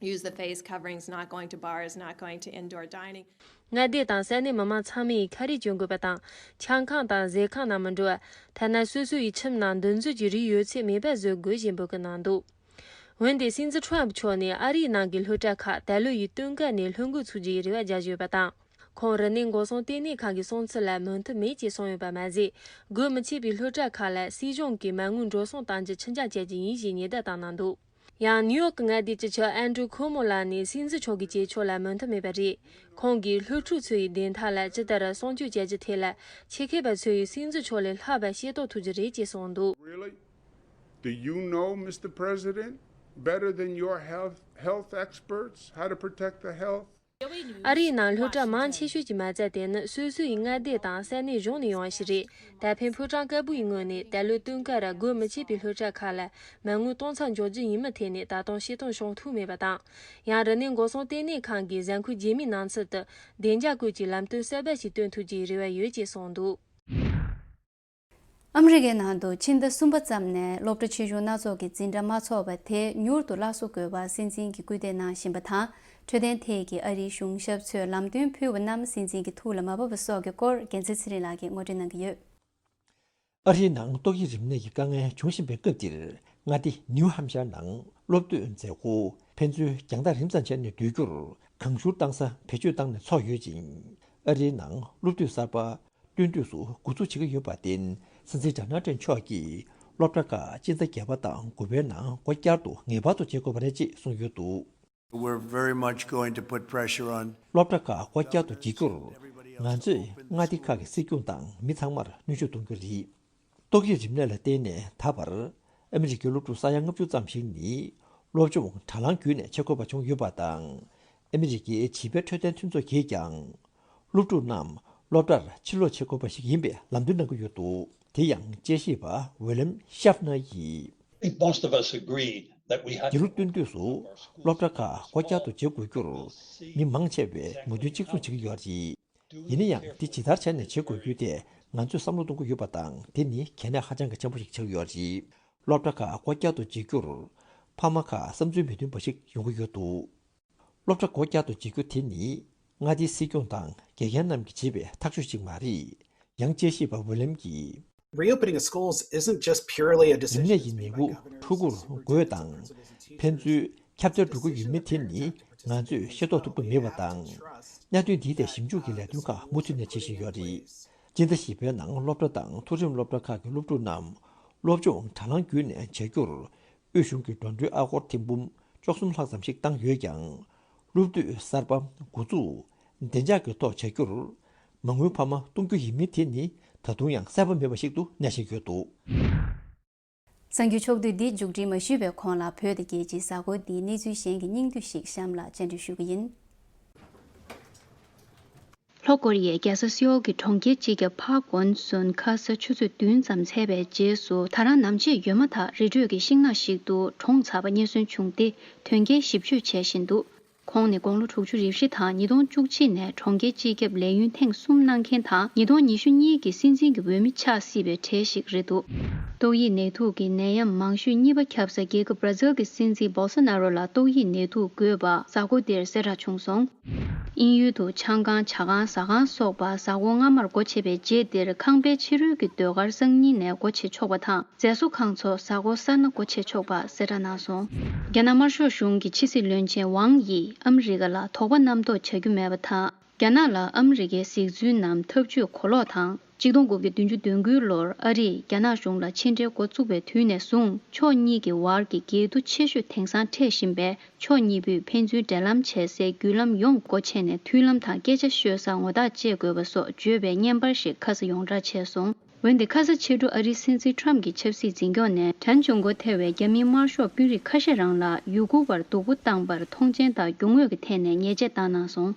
use the face coverings, not going to bars, not going to indoor dining. མངའ་སྡེ་དང་ས་གནས་མི་མང་ཚང་མས་ཁ་རས་གྱོན་དགོས་པ་དང་། ཆང་ཁང་དང་ཟས་ཁང་ནང་མི་འགྲོ་བ། ཐ་ན་སོ་སོ་ཡི་ཁྱིམ་ནང་འདུ་འཛོམས་ཀྱི་རིགས་ཡོད་ཚད་མེད་པ་བཟོ་དགོས་ཞེས་འབོད་སྐུལ་གནང་འདུག་འོན་ཏེ་སྲིད་འཛིན་ཁྲོམ་མཆོག་ནས་ཨ་རིའི་ནང་གི་སློབ་གྲྭ་ཁག་ད་ལོ་ཡི་སྟོན་ཁ་ནས་སློབ་འགོ་ཚུགས་རྒྱུའི་རེ་བ་རྒྱག་བཞིན་ཡོད་པ་དང་། ཁོང་རིམས་ནད་འགོག་སྲུང་ལྟེ་གནས་ཁང་གི་གསུང་ཚུལ་ལ་མོས་མཐུན་མེད་ཅེས་གསུངས་ཡོད་པ་མ་ཟད། སྒོ་མི་ཕྱེ་བའི་སློབ་གྲྭ་ཁག་ལ་སྲིད་གཞུང་གིས་མ་དངུལ་འགྲོ་སོང་གཏང་རྒྱུ་ཆུང་ཙག་བྱ་རྒྱུ་ཡིན་ཞེས་ཉེན་བརྡ་བཏང་གནང་འདུག་ཡང་ནིའུ་ཡོག་གི་མངའ་སྡེའི་སྤྱི་ཁྱབ་ཨན་ཌྲུ་ཁོ་མོ་ལགས་ནས་སྲིད་འཛིན་མཆོག་གི་བྱེད་ཕྱོགས་ལ་མོས་མཐུན་མེད་པ་རེད། ཁོང་གིས་སློབ་ཕྲུག་ཚོ་ཡི་བདེན་མཐའ་ལ་ཇི་ལྟར་སྲུང་སྐྱོབ་བྱ་རྒྱུ་ཐད་ལ་ཆེད་མཁས་པ་ཚོ་ཡིས་སྲིད་འཛིན་མཆོག་ལས་ལྷག་པར་ཤེས་རྟོགས་ཐུབ་རྒྱུ་རེད་ཅེས་གསུངས་འདུག Really? Do you know, Mister President, better than your health, health experts, how to protect the health? ཨ་རིའི་ནང་སློབ་གྲྭ་མང་ཆེ་ཤོས་ཀྱི་མ་རྩ་དེ་ནི་སོ་སོའི་མངའ་སྡེ་དང་ས་གནས་གཞུང་ནས་ཡོང་བ་ཞིག་རེད། ད་ཕན་ཕོ་བྲང་དཀར་པོ་ཡི་ངོས་ནས་ད་ལོའི་སྟོན་ཁར་སྒོ་མི་ཕྱེ་བའི་སློབ་གྲྭ་ཁག་ལ་མ་དངུལ་གཏོང་ཚར་འཇོག་རྒྱུ་ཡིན་མིན་ཐད་ནས་ད་དུང་བཤད་སྟངས་བྱུང་ཐུབ་མེད་པ་དང་། ཡང་རིམས་ནད་འགོག་སྲུང་ལྟེ་གནས་ཁང་གིས་གཟའ་འཁོར་རྗེས་མའི་ནང་ཚུད་དུ་བདེ་འཇགས་སྐོར་གྱི་ལམ་སྟོན་གསར་པ་ཞིག་སྟོན་ཐུབ་རྒྱུའི་རེ་བ་ཡོད་ཅེས་གསུངས་འདུག་ཨ་མི་རི་ཀའི་ནང་དུ་ཕྱི་ཟླ་གསུམ་པ་ཙམ་ནས་སློབ་གྲྭ་ཆེ་ཆུང་སྣ་ཚོགས་ཀྱི་འཛིན་གྲྭ་མ་ཚོགས་པ་དེ་མྱུར་དུ་སླར་གསོ་དགོས་པར་སྲིད་འཛིན་གྱིས་སྐུལ་འདེད་གནང་བཞིན་པ་དང་། འཕྲོད་བསྟེན་ཐད་ཀྱི་ཨ་རིའི་གཞུང་ཞབས་ཚོས་ལམ་སྟོན་ཕུལ་བ་རྣམས་སྲིད་འཛིན་གྱི་ཐུགས་ལ་མ་བབས་པ་སོགས་ཀྱི་སྐོར་རྒྱལ་མཚན་ཚེ་རིང་ལགས་ཀྱིས་ངོ་སྤྲོད་གནང་གི་ཡོད། ཨ་རིའི་ནང་ཏོག་དབྱིབས་རིམས་ནད་ཀྱི་དཀའ་ངལ་འབྱུང་བཞིན་པའི་སྐབས་འདིར། མངའ་སྡེ་ནིའུ་ཧམ་ཤར་ནང་སློབ་དུས་མཛད་སྒོ་ཕན་ཚུན་རྒྱང་ཐག་རིང་ཙམ་བྱས་ནས་སྡོད་རྒྱུར་གང་ཤུར་བཏང་ས་བེད་སྤྱོད་བཏང་ནས་འཚོགས་ཡོད་ཅིང་། ཨ་རིའི་ནང་སློབ་དུས་གསར་པ་སྟོན་དུས་སུ་འགོ་འཛུགས་བྱེད་ཀྱི་ཡོད་པར་བརྟེན། སྲིད་འཛིན་ཌོ་ནལ་ཊམ་མཆོག་གིས་སློབ་གྲྭ་ཁག་སྤྱི་ཟླ་བརྒྱད་པ་དང་དགུ་པའི་ནང་སྒོ་བསྐྱར་དུ་ངེས་པར་དུ་བྱེད་དགོས་པ་རེད་ཅེས་གསུངས་ཡོད་འདུག We're very much going to put pressure on སློབ་གྲྭ་ཁག་སྒོ་བསྐྱར་དུ་འབྱེད་རྒྱུར། ང་ཚོས་མངའ་སྡེ་ཁག་གི་སྲིད་སྐྱོང་དང་མི་ཚང་མར་གནོན་ཤུགས་གཏོང་རྒྱུ་རེད། ཏོག་དབྱིབས་རིམས་ནད་ལ་བརྟེན་ནས་ད་བར་ཨ་མི་རི་ཀའི་སློབ་ཕྲུག་ས་ཡ་ལྔ་བཅུ་ཙམ་ཞིག་ནི་སློབ་སྦྱོང་དྲ་ལམ་བརྒྱུད་ནས་བྱེད་དགོས་པ་བྱུང་ཡོད་པ་དང་། ཨ་མི་རི་ཀའི་བྱིས་པའི་འཕྲོད་བསྟེན་མཐུན་ཚོགས་ཀྱིས་ཀྱང་། སློབ་ཕྲུག་རྣམས་སློབ་གྲྭར་ཕྱིར་ལོག་བྱེད་དགོས་པ་ཞིག་ཡིན་པའི་ལམ་སྟོན་གནང་གི་ཡོད་འདུག་དེ་ཡང་དཔྱད་ཞིབ་པ་ཝི་ལམ་ཤབ་ནར་ཡིས། I think most of us agree that we have འདི་ལོ་སྟོན་དུས་སུ་སློབ་གྲྭ་ཁག་སྒོ་བསྐྱར་དུ་འབྱེད་དགོས་རྒྱུར་མི་མང་ཆེ་བས་མོས་མཐུན་གཅིག་མཚུངས་བྱེད་ཀྱི་ཡོད་རེད། ཡིན་ན་ཡང་འདི་ཇི་ལྟར་བྱས་ནས་བྱེད་དགོས་རྒྱུ་དེ་ང་ཚོས་བསམ་བློ་གཏོང་གི་ཡོད་པ་དང་། དེ་ནི་གལ་གནད་ཧ་ཅང་གི་ཆེན་པོ་ཞིག་ཆགས་ཡོད་རེད། སློབ་གྲྭ་ཁག་སྒོ་བསྐྱར་དུ་འབྱེད་རྒྱུར་ཕ་མ་ཁག་བསམ་ཚུལ་མི་མཐུན་པ་ཞིག་ཡོང་གི་ཡོད་འདུག་སློབ་གྲྭ་སྒོ་བསྐྱར་དུ་འབྱེད་རྒྱུ་དེ་ནི་མངའ་སྡེའི་སྲིད་སྐྱོང་དང་དགེ་རྒན་རྣམས་ཀྱིས་བྱེད་པའི་ཐག་གཅོད་ཅིག་མ་རེད། ཡང་དཔྱད་ཞིབ་པ་ཝི་ལམ་གྱིས། Reopening of schools isn't just purely a རིམས་decision ནད་ཀྱི་ནད་འབུ་ཕྲུ་གུར་འགོས་དང་ཕན་ཚུན་ཁྱབ་གདལ་འགྲོ་གི་ཡོད་མེད་དེ་ནི་ང་ཚོས་ཤེས་རྟོགས་ཐུབ་ཀྱི་མེད་པ་དང་། གནད་དོན་འདིའི་ཐད་ཞིབ་འཇུག་གི་ལས་དོན་ཁག་མུ་མཐུད་ནས་བྱེད་བཞིན་ཡོད་རེད། སྤྱི་ཟླ་བཞི་པའི་ནང་སློབ་གྲྭ་དང་མཐོ་རིམ་སློབ་གྲྭ་ཁག་གི་སློབ་ཕྲུག་རྣམས་སློབ་སྦྱོང་དྲ་ལམ་བརྒྱུད་ནས་བྱ་རྒྱུར། དབུས་གཞུང་གིས་འགྲོ་གྲོན་ཨ་སྒོར་ཐེར་འབུམ་བཅུ་གསུམ་ལྷག་ཙམ་ཞིག་བཏང་ཡོད་ཀྱང་། སློབ་དུས་གསར་པ་འགོ་འཛུགས་བདེ་འཇགས་ཀྱི་ཐོག་བྱ་རྒྱུར། མ་དངུལ་འཕར་མ་གཏོང་རྒྱུ་ཡིན་མིན་དེ་ནི་ད་དུང་ཡང་གསལ་པོ་མེད་པ་ཞིག་ཏུ་གནས་བཞིན་ཡོད་འདུག་གསར་འགྱུར་ཕྱོགས་བསྡུས་འདི་མཇུག་སྒྲིལ་མ་ཞུས་པའི་གོང་ལ། བོད་དང་རྒྱལ་སྤྱིའི་གཟའ་འཁོར་འདིའི་གནས་ཚུལ་གཞན་གྱི་སྙིང་བསྡུས་ཤིག་གཤམ་ལ་སྤྱན་འདྲེན་ཞུ་གི་ཡིན། ལྷོ་ཀོ་རི་ཡའི་རྒྱལ་ས་སེའོལ་གྱི་གྲོང་ཁྱེར་སྤྱི་ཁྱབ་ཕཱག་ཝོན་སུན་ཁ་ས་ཆུ་ཚོད་བདུན་ཙམ་ཚད་པའི་རྗེས་སུ། ད་རང་ནམ་ཕྱེད་ཡོལ་མ་ཐག་རི་ཁྲོད་ཀྱི་ཤིང་ནགས་ཤིག་ཏུ་གྲོངས་ཚར་བ་རྙེད་སོན་བྱུང་སྟེ། དོན་རྐྱེན་ཞིབ་དཔྱོད་བྱེད་བཞིན་འདུག་ཁོང་ནི་དགུང་ལོ་དྲུག་ཅུ་རེ་བཞི་དང་ཉིས་སྟོང་བཅུ་གཅིག་ནས་གྲོང་ཁྱེར་སྤྱི་ཁྱབ་ལས་ཡུན་ཐེངས་གསུམ་གནང་མཁན་དང་། ཉིས་སྟོང་ཉི་ཤུ་གཉིས་ཀྱི་སྲིད་འཛིན་གྱི་འོས་མི་ཆགས་སྲིད་པའི་གྲས་ཤིག་རེད་འདུག་ཏོག་དབྱིབས་ནད་དུག་གི་ནད་ཡམས་མང་ཤོས་གཉིས་པ་ཁྱབ་ས་རྒྱལ་ཁབ་བྷར་ཛིལ་གྱི་སྲིད་འཛིན་བོལ་སོ་ན་རོ་ལ་ཏོག་དབྱིབས་ནད་དུག་འགོས་པ་གཟའ་འཁོར་འདིར་གསལ་བསྒྲགས་བྱུང་སོང་། དབྱིན་ཡུལ་དུ་ཆང་ཁང་། ཇ་ཁང་། ཟ་ཁང་སོགས་པ་གཟའ་འཁོར་སྔ་མར་སྒོ་ཕྱེ་བའི་རྗེས་འདིར་ཁང་པའི་ཕྱི་རོལ་གྱི་ཟློས་གར་སང་ཉིན་ནས་སྒོ་ཕྱེ་ཆོག་པ་དང་། མཛེས་བཟོ་ཁང་ཚོ་གཟའ་འཁོར་གསར་ན་སྒོ་ཕྱེ་ཆོག་པ་གསལ་བསྒྲགས་གནང་སོང་། རྒྱ་ནག་དམར་ཤོག་གཞུང་གི་ཕྱི་སྲིད་བློན་ཆེན་ཝང་ཡིས་ཨ་མི་རི་ཀ་ལ་དོགས་པ་རྣམ་རྟོག་བྱ་རྒྱུ་མེད་པ་དང་། རྒྱ་ནག་ལ་ཨ་མི་རི་ཀའི་གཟིགས་ཚུལ་ནམ་ཐབས་ཇུས་གོ་ལོག་དང་། གཅིག་སྟོང་དགུ་བརྒྱ་བདུན་ཅུ་དོན་དགུའི་ལོར་ཨ་རིས་རྒྱ་ནག་གཞུང་ལ་ཕྱི་འབྲེལ་འགོ་བཙུགས་པའི་དུས་ནས་བཟུང་། ཕྱོགས་གཉིས་ཀྱི་བར་གྱི་འགལ་འདུ་ཆེ་ཤོས་དེང་སང་འཕྲད་བཞིན་པས། ཕྱོགས་གཉིས་པོས་ཕན་ཚུན་འབྲེལ་ལམ་བྱེད་སའི་བརྒྱུད་ལམ་ཡོངས་སྒོ་ཕྱེ་ནས། མཐུན་ལམ་དང་སྐད་ཆ་ཤོད་སར་ངོ་རྟགས་བཅད་དགོས་པ་སོགས་བརྗོད་པའི་བརྙན་པར་ཞིག་ཁ་ས་ཡོངས་བསྒྲགས་བྱས་སོང་། འོན་ཏེ་ཁ་ས་ཕྱི་དྲོ་ཨ་རིའི་སྲིད་འཛིན་ཁྲོམ་གྱི་ཆབ་སྲིད་འཛིན་སྐྱོང་ནས་གྲན་ཆུང་གོ་ཐེ་བའི་རྒྱ་མིའི་དམར་ཤོག་དཔོན་རིགས་ཁ་ཤས་རང་ལ་ཡུ་གུར་བར་སྡུག་པོ་བཏང་པར་མཐོང་མཆན་དང་རྒྱུ་དངོས་ཀྱི་ཐད་ནས་ཉེས་ཆད་བཏང་གནང་སོང་།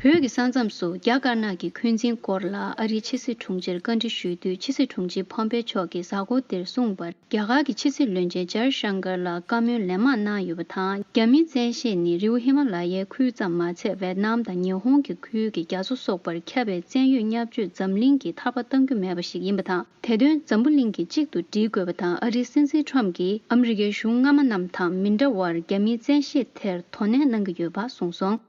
བོད་ཀྱི་ས་མཚམས་སུ་རྒྱ་དཀར་ནག་གི་འཁོན་འཛིན་སྐོར་ལ་ཨ་རིའི་ཕྱི་སྲིད་དྲུང་ཆེར་བཀའ་འདྲི་ཞུས་དུས་ཕྱི་སྲིད་དྲུང་ཆེ་ཕོམ་པེ་མཆོག་གིས་གཟའ་འཁོར་འདིར་གསུངས་པར། རྒྱ་གར་གྱི་ཕྱི་སྲིད་བློན་ཆེན་ཇཱ་ཤང་ཀར་ལ་བཀའ་མོལ་ལན་མང་གནང་ཡོད་པ་དང་། རྒྱ་མིའི་བཙན་ཤེད་ནི་རི་བོ་ཧི་མ་ལ་ཡའི་ཁུལ་ཙམ་མ་ཚད། ཝེད་ནམ་དང་ཉི་ཧོང་གི་ཁུལ་གྱི་རྒྱ་མཚོ་སོགས་པར་ཁྱབ་པའི་བཙན་གཡོལ་བརྙས་བཅོས་འཛམ་གླིང་གིས་ཐར་པ་གཏང་རྒྱུ་མེད་པ་ཞིག་ཡིན་པ་དང་། དེ་དོན་འཛམ་བུ་གླིང་གིས་གཅིག་ཏུ་སྒྲིལ་དགོས་པ་དང་། ཨ་རིའི་སྲིད་འཛིན་ཁྲོམ་གྱིས་ཨ་མི་རི་ཀའི་གཞུང་སྔ་མ་རྣམས་དང་མི་འདྲ་བར་རྒྱ་མིའི་བཙན་ཤེད་དེར་དོ་ནན་གནང་གི་ཡོད་པ་གསུངས་སོང་།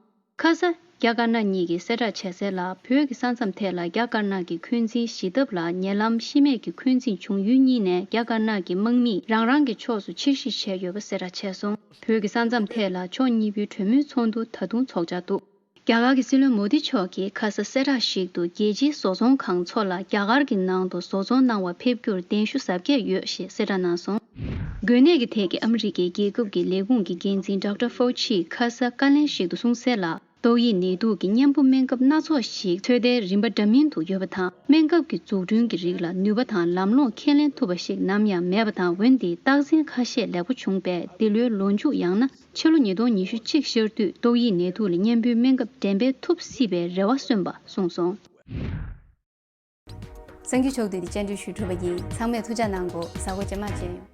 ཁ་ས། རྒྱ་དཀར་ནག་གཉིས་ཀྱིས་གསལ་བསྒྲགས་བྱས་གསལ་ལ། བོད་ཀྱི་ས་མཚམས་ཐད་ལ་རྒྱ་དཀར་ནག་གི་འཁོན་འཛིན་ཞི་ཐབས་ལ་ཉེ་ལམ་ཤི་རྨས་ཀྱི་འཁོན་འཛིན་བྱུང་ཡུལ་གཉིས་ནས་རྒྱ་དཀར་ནག་གི་དམག་མིས་རང་རང་གི་ཕྱོགས་སུ་ཕྱིར་བཤིག་བྱས་ཡོད་པ་གསལ་བསྒྲགས་བྱས་སོང་། བོད་ཀྱི་ས་མཚམས་ཐད་ལ་ཕྱོགས་གཉིས་པོའི་གྲོས་མོལ་ཚོགས་འདུ་ད་དུང་ཚོགས་འཆར་འདུག་རྒྱ་གར་གྱི་སྲིད་བློན་མོ་དི་མཆོག་གིས་ཁ་ས་གསལ་བསྒྲགས་ཤིག་ཏུ། རྒྱལ་སྤྱིའི་བཟོ་ཚོང་ཁང་ཚོ་ལ་རྒྱ་གར་གྱི་ནང་དུ་བཟོ་ཚོང་གནང་བར་ཕེབས་རྒྱུར་གདན་ཞུ་གཟབ་རྒྱས་ཡོད་ཞེས་གསལ་བསྒྲགས་གནང་སོང་། འགོས་ནད་ཀྱི་ཐད་ཀྱི་ཨ་མི་རི་ཀའི་རྒྱལ་ཁབ་ཀྱི་ལས་ཁུངས་ཀྱི་འགན་འཛིན་ཌོག་ཊར་ཧྥོ་ཆིས་ཁ་ས་བཀའ་ལན་ཞིག་ཏུ་གསུངས་གསལ་ལ། ཏོག་དབྱིབས་ནད་དུག་གི་གཉེན་པོ་སྨན་ཁབ་སྣ་ཚོགས་ཤིག་ཚོད་ལྟའི་རིམ་པ་འདྲ་མིན་དུ་ཡོད་པ་དང་། སྨན་ཁབ་ཀྱི་འཛུགས་སྐྲུན་གྱི་རིགས་ལ་ནུས་པ་དང་ལམ་ལྷོང་ཁས་ལེན་ཐུབ་པ་ཞིག་ནམ་ཡང་མེད་པ་དང་། འོན་ཏེ་རྟགས་མཚན་ཁ་ཤས་ལེགས་པོ་བྱུང་བས། འདི་ལོའི་ལོ་མཇུག་ཡང་ན་ཕྱི་ལོ་ཉིས་སྟོང་ཉི་ཤུ་གཅིག་ཤར་དུས་ཏོག་དབྱིབས་ནད་དུག་ལ་གཉེན་པོའི་སྨན་ཁབ་འགྲེམས་སྤེལ་ཐུབ་སྲིད་པའི་རེ་བ་སོན་པ་གསུངས་སོང་། གསར་འགྱུར་ཕྱོགས་བསྡུས་དེ་བཅར་འདྲི་ཞུས་གྲུབ་པ་ཡིན། ཚང་མས་ཐུགས་ཅག་གནང་དགོས། གཟའ་འཁོར་རྗེས་མ་མཇལ་ཡོང་།